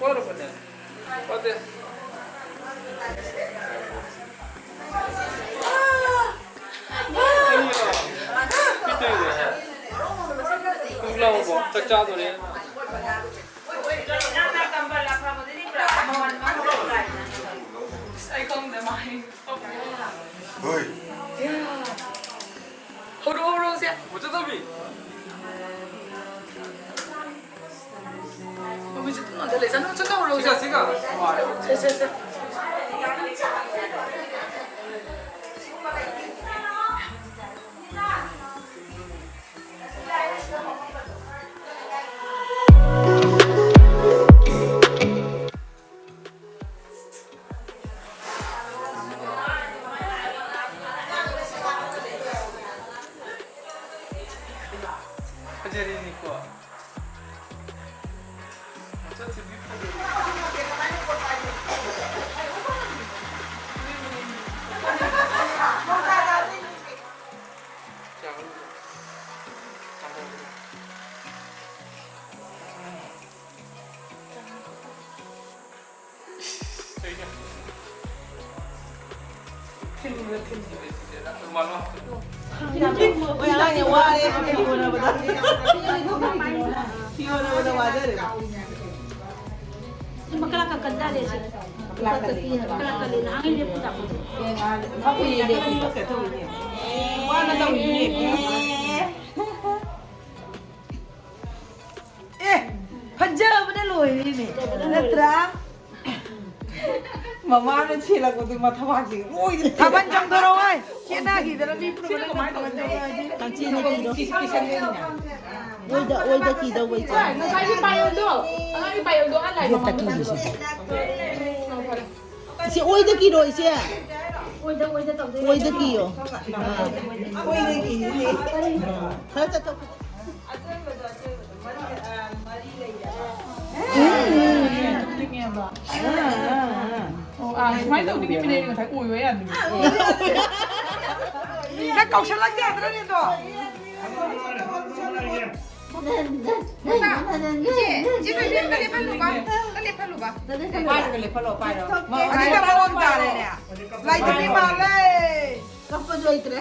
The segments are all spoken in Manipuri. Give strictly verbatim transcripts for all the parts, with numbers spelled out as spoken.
ꯋꯥꯔꯕꯅꯦ? ꯋꯥꯗꯦ꯫ ꯀꯩ ꯇꯧꯔꯤꯅꯣ? ꯂꯥꯛꯑꯣꯕꯣ, ꯆꯥꯛ ꯆꯥꯗꯣꯔꯦ꯫ ꯑꯩ ꯈꯪꯗꯦ, ꯃꯥ ꯍꯩ꯫ ꯍꯣꯏ꯫ ꯍꯧꯔꯣ, ꯍꯧꯔꯣꯁꯦ꯫ ꯃꯨꯊꯠꯇꯕꯤ꯫ ꯃꯃꯤꯠꯁꯦ ꯑꯗꯨꯝ ꯅꯣꯟꯊ ꯂꯩ꯫ ꯆꯠꯂꯣ, ꯆꯠꯂꯣ, ꯍꯧꯔꯣꯁꯦ꯫ ꯁꯤꯒ, ꯁꯤꯒ꯫ ꯁꯦ, ꯁꯦ, ꯁꯦ꯫ ꯐꯖꯔꯦꯅꯦꯀꯣ꯫ ꯃꯁꯛꯁꯤꯗꯤ ꯐꯖꯔꯦ꯫ ꯃꯀ꯭ꯔꯥ ꯀꯟꯗꯥꯔꯦ ꯁꯤ꯫ ꯃꯀ꯭ꯔꯥ ꯀꯜꯂꯦ꯫ ꯃꯀ꯭ꯔꯥ ꯀꯜꯂꯦ꯫ ꯅꯍꯥꯟꯒꯩ ꯂꯦꯞꯄ ꯇꯥꯕꯗꯣ꯫ ꯋꯥꯅ ꯇꯧꯔꯤꯅꯦ꯫ ꯑꯦ, ꯐꯖꯕꯅ ꯂꯣꯏꯔꯦꯅꯦ꯫ ꯅꯠꯇ꯭ꯔꯥ? ꯃꯃꯥꯅ ꯁꯦꯜꯂꯛꯄꯗꯨ ꯃꯊꯕꯥꯛꯁꯦ ꯃꯣꯏꯗ ꯊꯥꯕꯜ ꯆꯣꯡꯊꯣꯔꯛꯑꯣ ꯍꯥꯏ꯫ ꯈꯦꯠꯅ ꯍꯥꯏꯈꯤꯗꯅ ꯃꯤ ꯄꯨꯝꯅꯃꯛ ꯀꯃꯥꯏꯅ ꯇꯧꯒꯦ? ꯀꯛꯆꯤꯡꯗ ꯀꯤꯗꯧ-, ꯑꯣꯏꯗ, ꯑꯣꯏꯗ ꯀꯤꯗꯧꯕꯩ ꯆꯥꯡ꯫ ꯉꯁꯥꯏꯒꯤ ꯄꯥꯌꯦꯜꯗꯣ, ꯑꯉꯥꯡꯒꯤ ꯄꯥꯌꯦꯜꯗꯣ ꯑꯥ ꯂꯥꯏ ꯃꯃꯥꯡꯗ ꯊꯥꯗꯣꯛꯑꯣ꯫ ꯏꯆꯦ, ꯑꯣꯏꯗ ꯀꯤꯔꯣ, ꯏꯆꯦ? ꯑꯣꯏꯗ, ꯑꯣꯏꯗ ꯇꯧꯗꯣꯏꯅꯦ꯫ ꯑꯣꯏꯗ ꯀꯤꯌꯣ꯫ ꯑꯥ꯫ ꯈꯔ ꯆꯠꯊꯣꯛ꯫ ꯅꯣꯛꯅꯤꯡꯉꯦꯕ꯫ ꯑꯥ, ꯑꯥ, ꯑꯥ꯫ ꯑꯣ, ꯑꯥ, ꯁꯨꯃꯥꯏꯅ ꯇꯧꯗꯤ ꯃꯤꯅ ꯑꯩꯅ ꯉꯁꯥꯏ ꯑꯣꯏꯌꯣ ꯌꯥꯗ꯭ꯔꯤꯕ꯫ ꯅꯪ ꯀꯧꯁꯜꯂꯛ ꯌꯥꯗ꯭ꯔꯅꯦ ꯑꯗꯣ? ꯏꯆꯦ, ꯁꯤ ꯀꯩꯅꯣ, ꯀꯔꯤ ꯐꯜꯂꯨꯕ? ꯀꯔꯤ ꯐꯜꯂꯨꯕ? ꯄꯥꯏꯔꯒ ꯂꯦꯞꯍꯜꯂꯣ, ꯄꯥꯏꯔꯣ꯫ ꯑꯗꯨꯗ ꯃꯑꯣꯡ ꯇꯥꯔꯦꯅꯦ꯫ ꯂꯥꯏ ꯇꯨꯝꯕꯤ ꯃꯥꯜꯂꯦ꯫ ꯀꯞꯄꯁꯨ ꯍꯩꯇ꯭ꯔꯦ꯫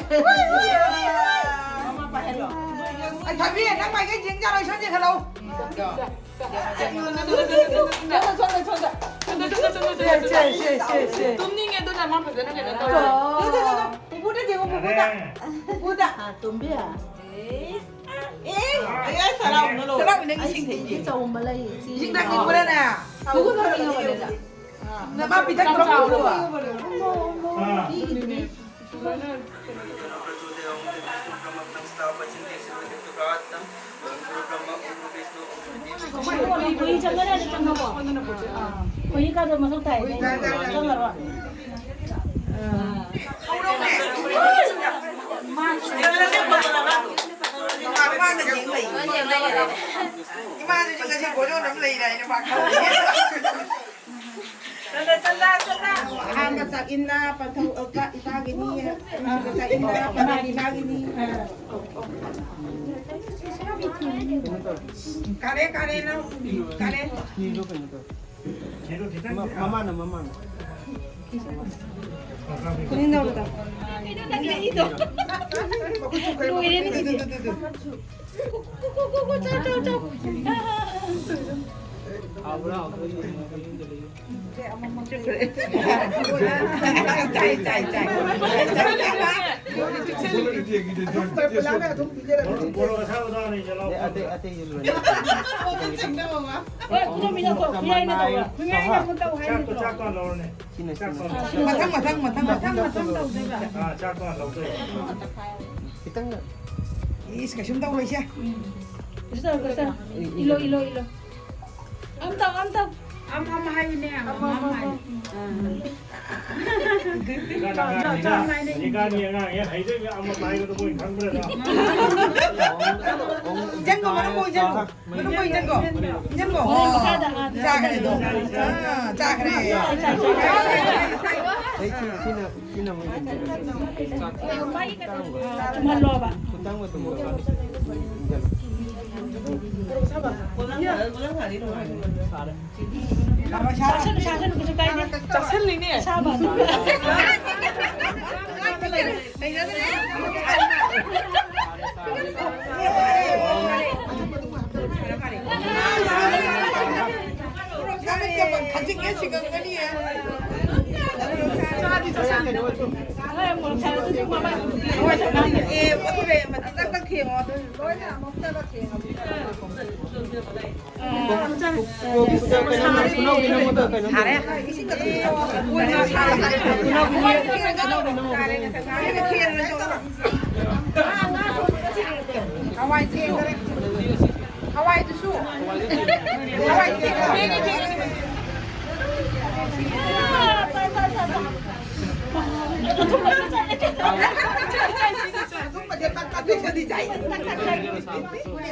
ꯃꯃꯥ ꯄꯥꯏꯍꯜꯂꯣ꯫ ꯑꯩ ꯊꯕꯤ, ꯅꯪ ꯃꯥꯏꯀꯩ ꯌꯦꯡ ꯌꯥꯔꯣꯏ, ꯁꯣꯝ ꯌꯦꯡꯍꯜꯂꯣ꯫ ꯁꯣꯝꯗ, ꯁꯣꯝꯗ, ꯁꯣꯝꯗ꯫ ꯁꯦ, ꯁꯦ, ꯁꯦ, ꯁꯦ, ꯁꯦ꯫ ꯇꯨꯝꯅꯤꯡꯉꯦ, ꯑꯗꯨꯅ ꯃꯥ ꯐꯖꯅ ꯀꯩꯅꯣ ꯇꯧꯔꯦ꯫ ꯄꯨꯄꯨꯗ ꯌꯦꯡꯉꯣ, ꯄꯨꯄꯨꯗ꯫ ꯄꯨꯄꯨꯗ꯫ ꯑꯥ, ꯇꯨꯝꯕꯤ꯫ ꯑꯦ, ꯑꯦ, ꯑꯩ ꯁꯔꯥꯎꯅ ꯂꯧ꯫ ꯁꯔꯥꯎ ꯅꯪ ꯑꯩ ꯏꯁꯤꯡ ꯁꯤꯡꯁꯦ ꯊꯛꯏ꯫ ꯆꯥꯎꯝꯕ ꯂꯩ, ꯏꯆꯦ꯫ ꯏꯁꯤꯡ ꯊꯛꯅꯤꯡꯕ꯭ꯔꯥꯅꯦ? ꯄꯨꯄꯨ ꯊꯛꯅꯤꯡꯉꯕꯅꯦ꯫ ꯅꯃꯥ ꯄꯤꯊꯛꯇ꯭ꯔꯣ ꯄꯨꯄꯨ? ꯑꯥ꯫ ꯄꯤꯈꯤꯗꯨꯅꯦ꯫ ꯈꯣꯏꯍꯤ ꯆꯪꯒꯅꯤ, ꯑꯗꯨ ꯆꯪꯉꯕꯣ? ꯈꯣꯏꯍꯤ ꯀꯥꯗꯣ ꯃꯊꯧ ꯇꯥꯏ꯫ ꯆꯪꯉꯔꯣꯏ꯫ ꯏꯃꯥꯗꯨꯁꯨ ꯉꯁꯤ ꯚꯣꯖꯟ ꯑꯃ ꯂꯩꯔꯦ ꯍꯥꯏꯅ ꯃꯥ ꯈꯪꯗꯦ꯫ ꯆꯠꯂꯦ, ꯆꯠꯂꯦ, ꯆꯠꯂꯦ꯫ ꯑꯍꯥꯟꯕ ꯆꯥꯛ ꯏꯟꯅ ꯄꯟꯊꯧ, ꯏꯄꯥ-, ꯏꯄꯥꯒꯤꯅꯤ꯫ ꯑꯅꯤꯁꯨꯕ ꯆꯥꯛ ꯏꯟꯅ ꯄꯟꯊꯧ ꯏꯃꯥꯒꯤꯅꯤ꯫ ꯀꯥꯔꯦ, ꯀꯥꯔꯦ, ꯅꯪ꯫ ꯀꯥꯔꯦ꯫ ꯃ-, ꯃꯃꯥꯅ, ꯃꯃꯥꯅ꯫ ꯂꯣꯏꯔꯦꯅꯦ ꯁꯤꯗꯤ꯫ ꯆꯥꯎ, ꯆꯥꯎ, ꯆꯥꯎ꯫ ꯆꯥꯏ, ꯆꯥꯏ, ꯆꯥꯏ꯫ ꯃꯣꯔꯣꯛ ꯑꯁꯥꯕꯗꯣ ꯍꯥꯟꯅ ꯏꯖꯜꯂꯣ꯫ ꯑꯇꯩ, ꯑꯇꯩ ꯏꯖꯜꯂꯣ꯫ ꯍꯣꯏ, ꯈꯨꯗꯣꯝꯕꯤꯅ ꯇꯧ, ꯈꯨꯌꯥꯏꯅ ꯇꯧꯔꯣ꯫ ꯈꯨꯌꯥꯏꯅ ꯑꯃꯨꯛ ꯇꯧ ꯍꯥꯏ ꯆꯥꯛꯇꯣ, ꯅꯠꯇ꯭ꯔꯣ? ꯆꯥꯛꯇꯣ ꯍꯥꯟꯅ ꯂꯧꯔꯅꯦ꯫ ꯁꯤꯅ, ꯆꯥꯛꯇꯣ ꯁꯤꯅ꯫ ꯍꯥꯟꯅ ꯂꯧꯔꯅꯦ꯫ ꯁꯤꯅ, ꯁꯤꯅ꯫ ꯃꯊꯪ, ꯃꯊꯪ, ꯃꯊꯪ, ꯃꯊꯪ꯫ ꯃꯊꯪ, ꯃꯊꯪ ꯇꯧꯗꯣꯏꯕ꯫ ꯑꯥ, ꯆꯥꯛꯇꯣ ꯍꯥꯟꯅ ꯂꯧꯗꯣꯏꯕ꯫ ꯈꯤꯇꯪ꯫ ꯏꯁ, ꯀꯩꯁꯨꯝ ꯇꯧꯔꯣꯏꯁꯦ꯫ ꯎꯝ꯫ ꯀꯩꯁꯨ ꯇꯧꯔꯣꯏ, ꯀꯩꯁꯨ ꯇꯧꯔꯣꯏ꯫ E-, E-, ꯏꯜꯂꯣ, ꯏꯜꯂꯣ, ꯏꯜꯂꯣ꯫ ꯑꯝ ꯇꯧ, ꯑꯝ ꯇꯧ꯫ ꯑꯝ, ꯑꯝ ꯍꯥꯏꯌꯨꯅꯦ, ꯑꯝ, ꯑꯝ, ꯑꯝ ꯑꯝ ꯍꯥꯏꯌꯨ꯫ ꯍꯥꯏꯌꯨ꯫ ꯎꯝ꯫ ꯍꯧꯖꯤꯛꯀꯥꯟ ꯑꯉꯥꯡꯅꯤꯅ, ꯍꯧꯖꯤꯛꯀꯥꯟꯒꯤ ꯑꯉꯥꯡꯅꯦ ꯍꯩꯗꯣꯏꯅꯦ, ꯑꯃ ꯍꯥꯏꯕꯗꯣ ꯃꯣꯏ ꯈꯪꯕ꯭ꯔꯥ? ꯏꯟꯖꯥꯡꯗꯣ ꯃꯔꯨ ꯃꯣꯏ ꯏꯟꯖꯥꯡꯗꯣ꯫ ꯃꯔꯨ ꯃꯣꯏ ꯏꯟꯖꯥꯡꯗꯣ꯫ ꯏꯟꯖꯥꯡꯗꯣ꯫ ꯃꯈꯥꯗ, ꯑꯥ, ꯆꯥꯈ꯭ꯔꯦ ꯑꯗꯣ꯫ ꯑꯥ, ꯆꯥꯈ꯭ꯔꯦ꯫ ꯑꯩ ꯁꯤ-, ꯁꯤꯅ, ꯁꯤꯅ ꯃꯣꯏ ꯃꯜꯂꯣꯕ꯫ ꯈꯨꯇꯥꯡ ꯃꯇꯝ ꯑꯣꯏꯔꯀꯥꯟꯗ ꯏꯟꯖꯥꯡ꯫ ꯆꯥꯁꯜꯂꯨ, ꯆꯥꯁꯜꯂꯨ, ꯀꯩꯁꯨ ꯀꯥꯏꯗꯦ꯫ ꯆꯥꯁꯜꯂꯤꯅꯦ꯫ ꯈꯖꯤꯛꯅꯦ ꯁꯤꯒꯪꯒꯅꯤꯌꯦ꯫ ꯑꯦ, ꯑꯗꯨꯅꯦ, ꯃꯇꯤꯛ ꯇꯛ ꯇꯛ ꯊꯦꯡꯉꯣ, ꯑꯗꯨ ꯂꯣꯏꯅ ꯑꯃꯨꯛ ꯆꯠꯂ ꯊꯦꯡꯉꯣ꯫ ꯁꯥꯔꯦ꯫ ꯏꯁꯤꯡ ꯈꯛꯇ ꯄꯤꯊꯛꯑꯣ꯫ ꯍꯋꯥꯏ ꯊꯦꯡꯈꯔꯦ꯫ ꯍꯋꯥꯏꯗꯨꯁꯨ꯫ ꯍꯋꯥꯏ ꯊꯦꯡꯈꯔꯦ꯫ ꯑꯗꯨꯝꯕꯁꯦ ꯇꯛ ꯇꯛ ꯇꯛ ꯇꯛ ꯆꯥꯏ꯫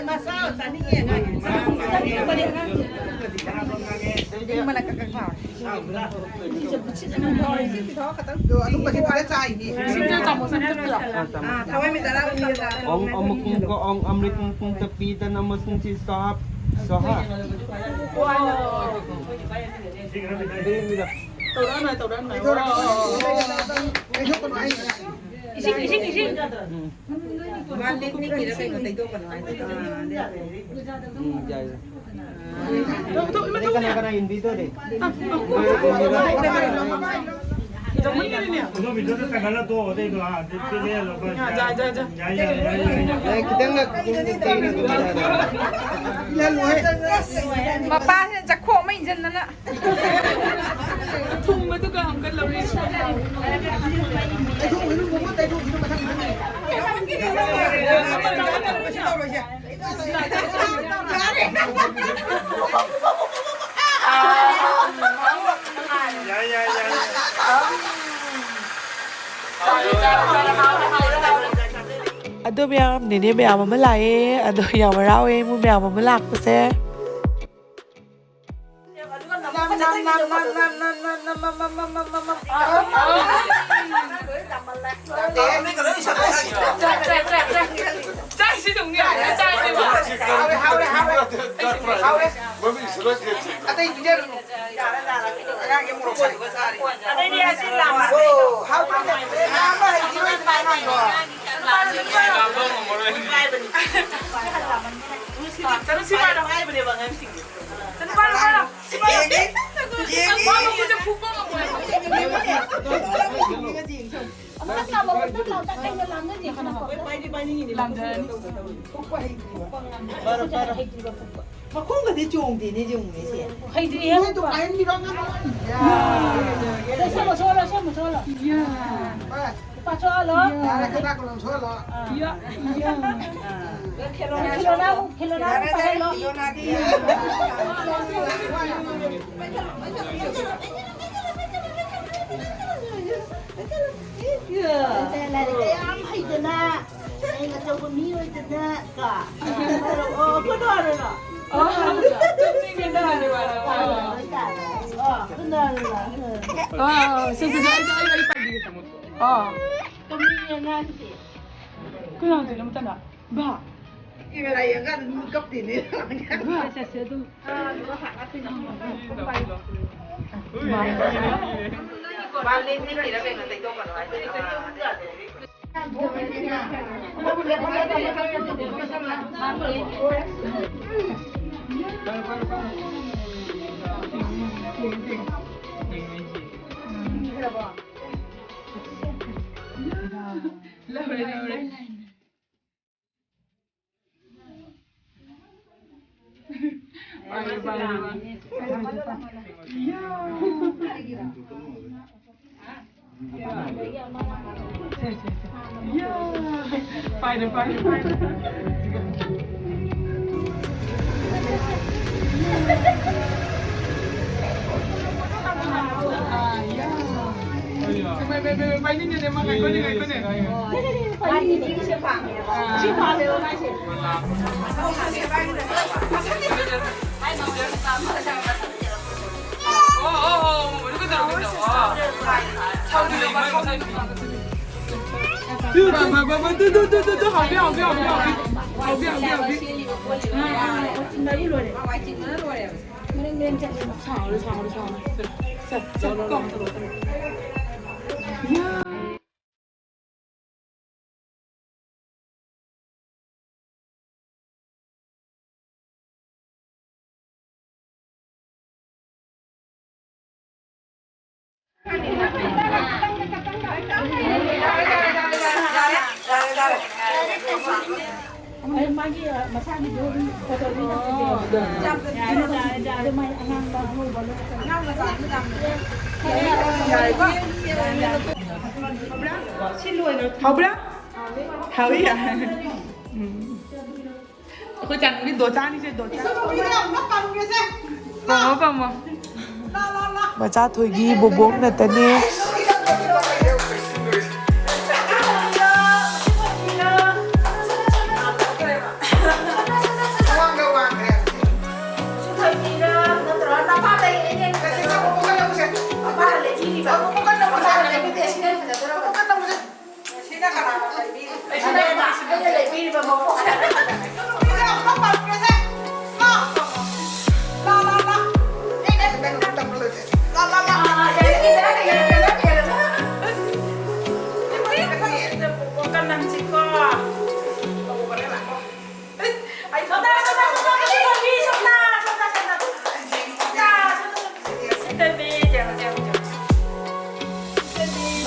ꯃꯁꯥ ꯆꯥꯅꯤꯡꯉꯦ ꯑꯉꯥꯡꯒꯤ꯫ ꯏꯪꯕꯅ ꯀꯛ ꯀꯛ ꯂꯥꯎꯔꯦ꯫ ꯑꯗꯣ ꯑꯗꯨꯝꯕꯁꯦ ꯐꯖꯅ ꯆꯥꯏꯅꯦ꯫ ꯁꯤꯡꯖꯦꯜ ꯆꯥꯃꯁ ꯑꯃ ꯆꯠꯄꯤꯔꯣ꯫ ꯑꯥ, ꯊꯋꯥꯏ ꯃꯤꯗꯔꯥ ꯑꯃ ꯆꯥꯔꯣ꯫ ॐ अमुक तुमको ॐ अमृत तुम तपीतन अमृत तुम सी स्वाहा स्वाहा। ꯇꯧꯔꯛꯑꯅꯨ, ꯇꯧꯔꯛꯑꯅꯨ꯫ ꯏꯁꯤꯡ, ꯏꯁꯤꯡ, ꯏꯁꯤꯡ꯫ ꯃꯥ ꯂꯤꯛ ꯅꯤꯛꯏꯔ ꯀꯩꯅꯣ ꯇꯩꯊꯣꯛꯀꯅꯨ ꯍꯥꯏꯗꯣ꯫ ꯎꯝ, ꯌꯥꯏ, ꯌꯥꯏ꯫ ꯅꯣꯏ ꯀꯅꯥ ꯀꯅꯥ ꯏꯟꯕꯤꯗꯣꯔꯤ? ꯑꯗꯨ ꯚꯤꯗꯤꯑꯣꯗ ꯆꯪꯍꯜꯂ ꯇꯣꯛꯑꯣ, ꯑꯇꯩꯗꯣ, ꯑꯥ, ꯑꯗꯨ ꯂꯦꯜꯂꯣ, ꯕꯁ꯫ ꯌꯥꯏ, ꯌꯥꯏ, ꯌꯥꯏ, ꯌꯥꯏ꯫ ꯑꯦ, ꯈꯤꯇꯪ ꯀꯩꯅꯣ ꯇꯧꯔꯤ꯫ ꯃꯄꯥꯁꯤꯅ ꯆꯈꯣ ꯑꯃ ꯏꯟꯁꯤꯟꯗꯅ꯫ ꯊꯨꯝꯕꯗꯨꯒ ꯑꯃꯨꯛꯀ ꯂꯧꯔꯤꯁꯤ꯫ ꯌꯥꯏ, ꯌꯥꯏ, ꯌꯥꯏ꯫ ꯑꯗꯣ ꯃꯌꯥꯝ, ꯅꯦꯅꯦ ꯃꯌꯥꯝ ꯑꯃ ꯂꯥꯛꯑꯦ꯫ ꯑꯗꯣ ꯌꯥꯝ ꯍꯔꯥꯎꯋꯦ ꯃꯣꯏ ꯃꯌꯥꯝ ꯑꯃ ꯂꯥꯛꯄꯁꯦ꯫ ꯆꯥꯛꯁꯤ ꯑꯗꯨꯝ ꯌꯥꯔꯦ, ꯆꯥꯔꯁꯦꯕ꯫ ꯍꯥꯎꯔꯦ, ꯍꯥꯎꯔꯦ, ꯍꯥꯎꯔꯦ꯫ ꯃꯃꯤꯡ ꯁꯤꯜꯂꯛꯇꯦ꯫ ꯑꯇꯩ ꯄꯤꯖꯔꯨꯅꯨ꯫ ꯑꯉꯥꯡꯒꯤ ꯃꯣꯔꯣꯛ ꯁꯥꯏ꯫ ꯑꯗꯩꯗꯤ ꯑꯁꯤ ꯂꯥꯝꯃꯛꯑꯦ꯫ ꯑꯣ, ꯍꯥꯎꯕꯅꯦ꯫ ꯂꯥꯝꯕ ꯍꯩꯈꯤꯔꯣꯏ ꯑꯉꯥꯡꯗꯣ꯫ ꯆꯠꯂꯨ, ꯁꯤ ꯄꯥꯏꯔꯣ꯫ ꯄꯥꯏꯕꯅꯦꯕ ꯑꯉꯥꯡꯁꯤꯡꯁꯦ꯫ ꯆꯠꯂꯨ, ꯄꯥꯏꯔꯣ, ꯄꯥꯏꯔꯣ꯫ ꯌꯦꯡꯉꯤ꯫ ꯃꯥ ꯃꯈꯨꯠꯁꯦ ꯐꯨꯕ ꯉꯝꯃꯣꯏ꯫ ꯑꯃꯨꯛꯇꯪ ꯂꯥꯎ, ꯑꯃꯨꯛꯇꯪ ꯂꯥꯎ, ꯀꯩꯅꯣ ꯂꯥꯝꯅꯗꯦ ꯈꯅꯀꯣ꯫ ꯄꯥꯏꯗꯤ ꯄꯥꯏꯅꯤꯡꯉꯤꯅꯦ꯫ ꯂꯥꯝꯖꯔꯅꯤ꯫ ꯐꯨꯛꯄ ꯍꯩꯇ꯭ꯔꯤꯕ꯫ ꯄꯥꯏꯔꯣ, ꯄꯥꯏꯔꯣ꯫ ꯍꯩꯇ꯭ꯔꯤꯕ ꯐꯨꯛꯄ꯫ ꯃꯈꯣꯡꯒꯗꯤ ꯆꯣꯡꯗꯦꯅꯦ, ꯌꯦꯡꯉꯨꯅꯦ ꯁꯦ꯫ ꯍꯩꯇ꯭ꯔꯤꯍꯦ ꯅꯣꯏꯗꯣ ꯐꯨꯛꯄ꯫ ꯄꯥꯏꯍꯟꯕꯤꯔꯣ ꯑꯉꯥꯡ꯫ ꯌꯥ꯫ ꯁꯦ, ꯁꯦꯝꯃꯣ, ꯁꯦꯝꯃꯣ, ꯁꯦꯝꯃꯣ, ꯁꯦꯝꯃꯣ꯫ ꯌꯥ꯫ ꯄꯥꯏ꯫ ꯄꯥꯊꯣꯛꯍꯜꯂꯣ꯫ ꯌꯥꯔꯦ, ꯈꯗꯥꯡ ꯂꯣꯡꯊꯣꯛꯍꯜꯂꯣ꯫ ꯑꯥ꯫ ꯌꯥ, ꯌꯥ꯫ ꯈꯦꯂꯣꯅꯥ, ꯈꯦꯂꯣꯅꯥ, ꯈꯦꯂꯣꯅꯥ ꯌꯥꯔꯦ, ꯄꯥꯏꯍꯜꯂꯣ꯫ ꯈꯦꯂꯣꯅꯥꯗꯤ꯫ ꯂꯥꯏꯔꯤꯛ ꯌꯥꯝ ꯍꯩꯗꯅ, ꯍꯌꯦꯡ ꯑꯆꯧꯕ ꯃꯤ ꯑꯣꯏꯗꯅ ꯀꯣ꯫ ꯑꯣ, ꯈꯨꯠ ꯅꯥꯔꯤꯔꯣ? ꯑꯣ, ꯈꯨꯠ ꯅꯥꯔꯤꯔꯣ? ꯑꯣ, ꯁꯦ, ꯁꯦ, ꯁꯦ, ꯑꯩ, ꯑꯩ, ꯑꯩ ꯄꯥꯏꯕꯤꯒꯦ꯫ ꯑꯣ꯫ ꯀꯃꯤꯅ ꯅꯥꯟꯁꯤ꯫ ꯀꯅꯥ ꯇꯧꯔꯤꯅꯣ ꯃꯇꯥꯅ? ꯕꯥ꯫ ꯀꯦꯃꯦꯔꯥ ꯌꯦꯡꯉꯀꯥꯟꯗ ꯃꯤ ꯀꯞꯇꯦꯅꯦ꯫ ꯕꯥ꯫ ꯁꯦ, ꯁꯦ, ꯑꯗꯨꯝ꯫ ꯃꯥ ꯂꯦꯡꯅꯤꯡꯉꯤꯔ ꯀꯩꯅꯣ ꯇꯩꯊꯣꯛꯀꯅꯣ ꯍꯥꯏꯗꯣ꯫ ꯂꯧꯔꯦ, ꯂꯧꯔꯦ꯫ ꯄꯥꯏꯔꯦ, ꯄꯥꯏꯔꯦ, ꯄꯥꯏꯔꯦ꯫ ꯄꯥꯏꯅꯤꯡꯉꯦ, ꯃꯥ ꯉꯥꯏꯈꯣꯅꯦ, ꯉꯥꯏꯈꯣꯅꯦ꯫ ꯃꯥꯗꯤ ꯁꯤꯒꯤꯁꯦ ꯄꯥꯝꯃꯦꯕ꯫ ꯁꯤ ꯄꯥꯝꯃꯦꯕ ꯃꯥꯏꯁꯦ꯫ ꯃꯥꯏ ꯃꯥꯡꯖꯧꯅ ꯄꯥꯝꯃꯦ꯫ ꯇꯨ, ꯇꯨ, ꯇꯨ, ꯇꯨ, ꯍꯥꯎꯕꯤ, ꯍꯥꯎꯕꯤ, ꯍꯥꯎꯕꯤ, ꯍꯥꯎꯕꯤ꯫ ꯍꯥꯎꯕꯤ, ꯍꯥꯎꯕꯤ, ꯍꯥꯎꯕꯤ꯫ ꯁꯥꯎꯔꯦ, ꯁꯥꯎꯔꯦ, ꯁꯥꯎꯔꯦ꯫ ꯁꯦ, ꯁꯦ, ꯁꯦ, ꯀꯣ꯫ ꯃꯥꯒꯤ, ꯑ, ꯃꯁꯥꯒꯤꯗꯣ ꯑꯗꯨꯝ ꯐꯣꯇꯣꯗꯤ ꯅꯝꯃꯛꯀꯦ꯫ ꯌꯥꯔꯦ, ꯌꯥꯔꯦ, ꯌꯥꯔꯦ꯫ ꯑꯗꯨ ꯃꯥꯏ ꯑꯉꯥꯡꯕ, ꯑꯉꯧꯕ ꯂꯣꯏ ꯆꯠꯂꯦ꯫ ꯌꯥꯔꯦꯀꯣ? ꯁꯤ ꯂꯣꯏꯈ꯭ꯔꯣ꯫ ꯍꯥꯎꯕ꯭ꯔꯥ? ꯍꯥꯎꯏ? ꯎꯝ꯫ ꯑꯩꯈꯣꯏ ꯆꯥꯅꯨꯒꯤ ꯗꯣꯆꯥꯅꯤꯁꯦ, ꯗꯣꯆꯥ꯫ ꯄꯝꯃꯣ, ꯄꯝꯃꯣ꯫ ꯃꯆꯥ ꯊꯣꯏꯒꯤ ꯕꯣꯕꯣꯛ ꯅꯠꯇꯅꯦ꯫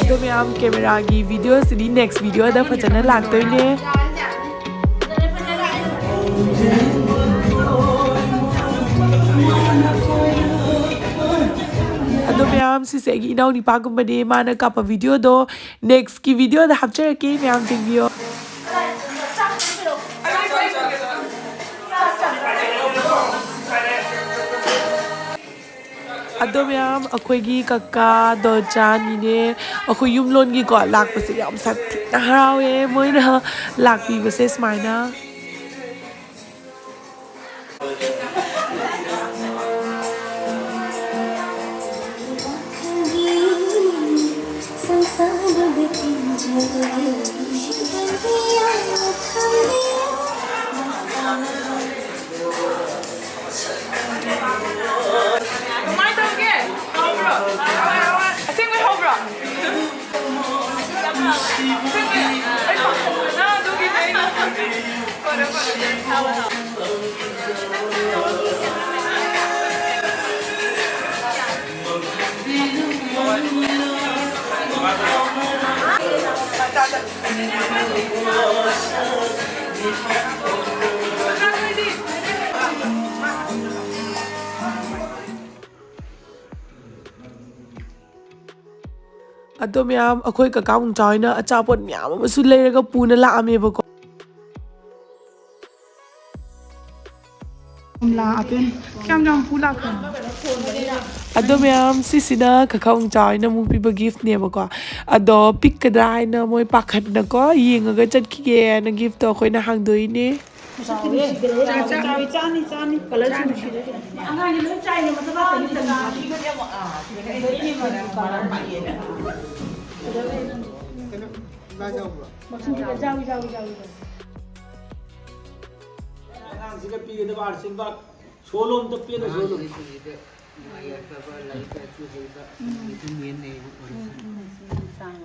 ꯑꯗꯣ ꯃꯌꯥꯝ, ꯀꯦꯃꯦꯔꯥꯒꯤ ꯚꯤꯗꯤꯑꯣꯁꯤꯗꯤ ꯅꯦꯛꯁ ꯚꯤꯗꯤꯑꯣꯗ ꯐꯖꯅ ꯂꯥꯛꯇꯣꯏꯅꯦ꯫ ꯑꯗꯣ ꯃꯌꯥꯝ, ꯁꯤꯁꯦ ꯑꯩꯒꯤ ꯏꯅꯥꯎꯅꯤꯄꯥꯒꯨꯝꯕꯅꯦ, ꯃꯥꯅ ꯀꯥꯞꯄ ꯚꯤꯗꯤꯑꯣꯗꯣ ꯅꯦꯛꯁꯀꯤ ꯚꯤꯗꯤꯑꯣꯗ ꯍꯥꯞꯆꯔꯛꯀꯦ, ꯃꯌꯥꯝ ꯌꯦꯡꯕꯤꯌꯣ꯫ ꯑꯗꯣ ꯃꯌꯥꯝ, ꯑꯩꯈꯣꯏꯒꯤ ꯀꯀꯥ ꯗꯣꯆꯥꯅꯤꯅꯦ, ꯑꯩꯈꯣꯏ ꯌꯨꯝꯂꯣꯟꯒꯤꯀꯣ ꯂꯥꯛꯄꯁꯦ ꯌꯥꯝ ꯁꯥꯊꯤꯅ ꯍꯔꯥꯎꯋꯦ, ꯃꯣꯏꯅ ꯂꯥꯛꯄꯤꯕꯁꯦ ꯁꯨꯃꯥꯏꯅ꯫ ꯑꯗꯣ ꯃꯌꯥꯝ, ꯑꯩꯈꯣꯏ ꯀꯀꯥ ꯃꯨꯡꯆꯥ ꯍꯣꯏꯅ ꯑꯆꯥꯄꯣꯠ ꯃꯌꯥꯝ ꯑꯃꯁꯨ ꯂꯩꯔꯒ ꯄꯨꯅ ꯂꯥꯛꯑꯝꯃꯦꯕꯀꯣ꯫ ꯀꯣꯝꯂꯥ ꯑꯄꯦꯟ ꯀꯌꯥꯝ ꯌꯥꯝ ꯄꯨ ꯂꯥꯛꯄꯅꯣ? ꯑꯗꯣ ꯃꯌꯥꯝ, ꯁꯤꯁꯤꯅ ꯀꯀꯥ ꯃꯨꯡꯆꯥ ꯍꯣꯏꯅ ꯑꯃꯨꯛ ꯄꯤꯕ gift ꯅꯦꯕꯀꯣ꯫ ꯑꯗꯣ ꯄꯤꯛꯀꯗ꯭ꯔꯥ ꯍꯥꯏꯅ ꯃꯣꯏ ꯄꯥꯈꯠꯅꯀꯣ ꯌꯦꯡꯉꯒ ꯆꯠꯈꯤꯒꯦꯅ gift ꯇꯣ ꯑꯩꯈꯣꯏꯅ ꯍꯥꯡꯗꯣꯛꯏꯅꯦ꯫ ꯆꯥꯎꯋꯦ꯫ ꯆꯥꯎꯋꯦ, ꯆꯥꯅꯤ, ꯆꯥꯅꯤ꯫ Colour ꯁꯨ ꯅꯨꯡꯁꯤꯔꯦ꯫ ꯑꯉꯥꯡꯒꯤ ꯂꯣꯏ ꯆꯥꯏꯅꯦ, ꯃꯊꯛ ꯉꯥꯛꯇꯅꯤ ꯇꯧꯔꯤꯁꯦ꯫ ꯃꯆꯨ ꯐꯖ-, ꯌꯥꯎꯏ, ꯌꯥꯎꯏ, ꯌꯥꯎꯏ, ꯌꯥꯎꯏ꯫ ꯑꯉꯥꯡꯁꯤꯗ ꯄꯤꯒꯗꯕ ꯑꯥꯔꯁꯤꯕꯥꯗ ꯁꯣꯂꯣꯝꯗ ꯄꯦꯟꯅ ꯁꯣꯂꯣꯝ꯫ ꯑꯉꯥꯡꯁꯤꯗ ꯅꯨꯡꯉꯥꯏ ꯌꯥꯏꯐꯕ, ꯂꯥꯏꯔꯤꯛ ꯂꯥꯏꯁꯨ ꯍꯩꯕ, ꯎꯝ꯫ ꯃꯤꯊꯨꯡ ꯃꯤꯍꯦꯟ ꯍꯩꯕ ꯑꯣꯏꯔꯁꯅꯨ꯫ ꯎꯝ, ꯎꯝ, ꯎꯝ, ꯎꯝ꯫